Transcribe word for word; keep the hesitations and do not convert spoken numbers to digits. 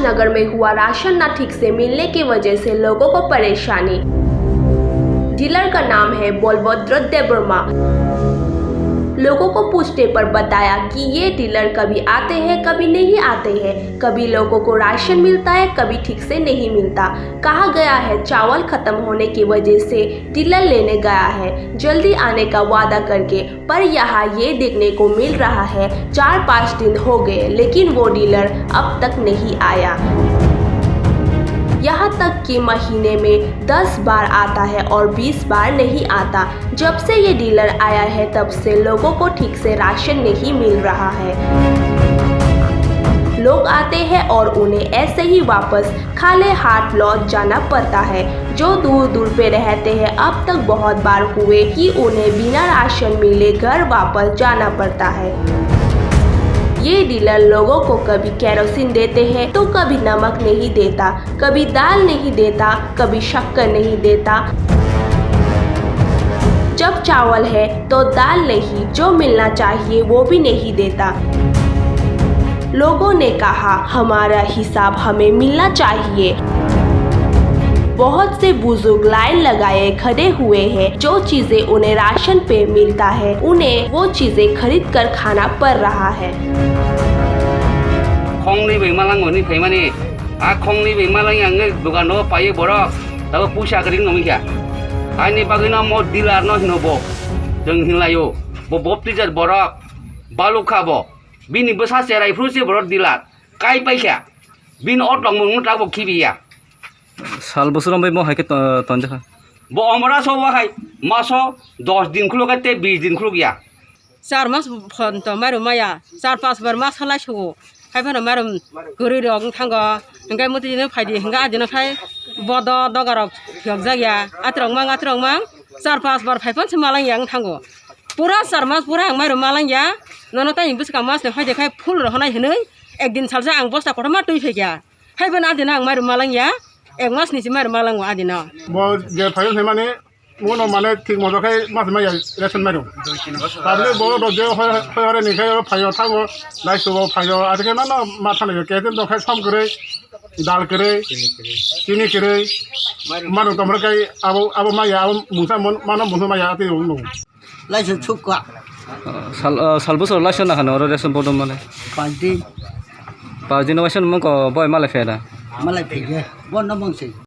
नगर में हुआ राशन ना ठीक से मिलने की वजह से लोगों को परेशानी। डीलर का नाम है बलभद्र देबबर्मा। लोगों को पूछने पर बताया कि ये डीलर कभी आते हैं, कभी नहीं आते हैं, कभी लोगों को राशन मिलता है, कभी ठीक से नहीं मिलता। कहा गया है चावल खत्म होने की वजह से डीलर लेने गया है जल्दी आने का वादा करके, पर यहाँ ये देखने को मिल रहा है चार पाँच दिन हो गए लेकिन वो डीलर अब तक नहीं आया। यहाँ तक कि महीने में दस बार आता है और बीस बार नहीं आता। जब से ये डीलर आया है तब से लोगों को ठीक से राशन नहीं मिल रहा है। लोग आते हैं और उन्हें ऐसे ही वापस खाली हाथ लौट जाना पड़ता है। जो दूर दूर पे रहते हैं, अब तक बहुत बार हुए कि उन्हें बिना राशन मिले घर वापस जाना पड़ता है। ये डीलर लोगों को कभी केरोसिन देते हैं तो कभी नमक नहीं देता, कभी दाल नहीं देता, कभी शक्कर नहीं देता। जब चावल है तो दाल नहीं, जो मिलना चाहिए वो भी नहीं देता। लोगों ने कहा, हमारा हिसाब हमें मिलना चाहिए। बहुत से बुजुर्ग लाइन लगाए खड़े हुए हैं। जो चीजें उन्हें राशन पे मिलता है, उन्हें वो चीजें खरीद कर खाना पड़ रहा है। Khongni bai malang oni phaimani. A khongni bai malang yang nge dukan no paye borok. Tabo puisa kering no mikha. Ani bagwi no mo dealer no hino bo. Jeng hinlayo. Bo bopti jar borok. Balukha bo. Bini bwsa cherai phuru se borok dealer. Kai paikha. Bini o tongmung no tabo khibiya. Sal bosor bai mo hai khe to-, tonjakha. Bo omora so wa hai maso dos din khuluk te bis din khuluk ya. Char mas phon to mairum maya, char pas bar mas halai sugo. Hai phano mairum kwrwi rok wng thango. Hingke muti jino phaidi hingke adino khai bodo doga rok phiyok jak ya. Atrok mang, atrok mang. Char pas bar phai phon se malang ya wng thango. Pura char mas pura ang mairum malang ya. Nono tei bwskang mas ni phaidi khai full rohonai hinui. Ekdin salsa ang bosta kotorma twi phaikha. Hai phano adino ang mairum malang ya. Ek mas ni si mairum malang o adino. Bo je phai phai mani Uno mane thik moto khe mas maya ration mairum. Public bo rok je hoi hoi hore ni khe phaio thango, lai sugo phaio, ati khe mano ma thana yo, kete do khe som kwrwi, dal kwrwi, chini kwrwi, mano tomro kai abo, abo maya, abo mungsa mon-, mano mungsa maya ati rung nung. Lai su chuk kwa. Sal, ah, sal bosor lai su na khano oro ration bodo mane. Panch din. Panch din waisa mung ko boy malai pheda. Malai phege. Bon no mung si.